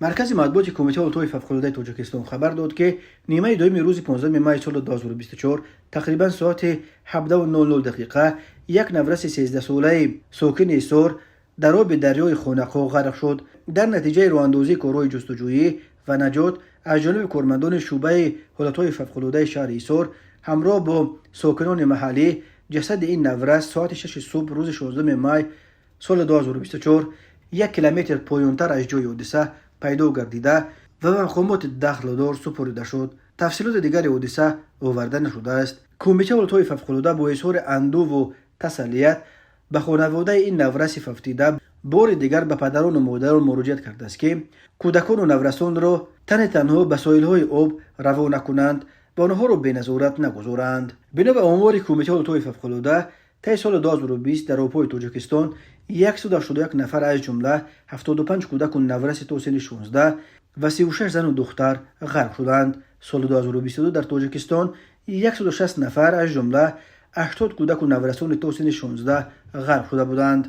Маркази матбуоти Кумитаи ҳолатҳои фавқулодаи Тоҷикистон хабар дод, ки нимаи дуюми рӯзи 15 май соли 2024, тақрибан соати 17:00 дақиқа, як навраси 13-солаи сокини Ҳисор дар оби дарёи Хонақо ғарқ шуд. Дар натиҷаи роҳандозии корҳои ҷустуҷӯӣ ва наҷот аз ҷониби кормандони шӯъбаи ҳолатҳои фавқулодаи шаҳри Ҳисор ҳамроҳ бо сокинони маҳаллӣ, ҷасади ин наврас соати 6 субҳ рӯзи 16 май соли 2024 1 километр поёнтар аз ҷои ҳодиса пайдо гардида ва ба мақомоти дахлдор супорида шуд. Тафсилоти дигари ҳодиса оварда нашудааст. Кумитаи ҳолатҳои фавқулода бо изҳори андӯҳву тасаллият ба хонаводаи ин навраси фавтида бори дигар ба падарону модарон муроҷиат кардааст, ки кӯдакону наврасонро тани танҳо ба соҳилҳои об раво накунанд ва онҳоро беназорат нагузоранд. Бино ба омори Кумитаи ҳолатҳои фавқулода, таи соли 2020 дар обҳои Тоҷикистон 181 нафар, аз ҷумла 75 кӯдаку навраси то синни 16 ва 36 зану духтар ғарқ шуданд. Соли 2022 дар Тоҷикистон 160 нафар, аз ҷумла 80 кӯдаку наврасони то синни 16 ғарқ шуда буданд.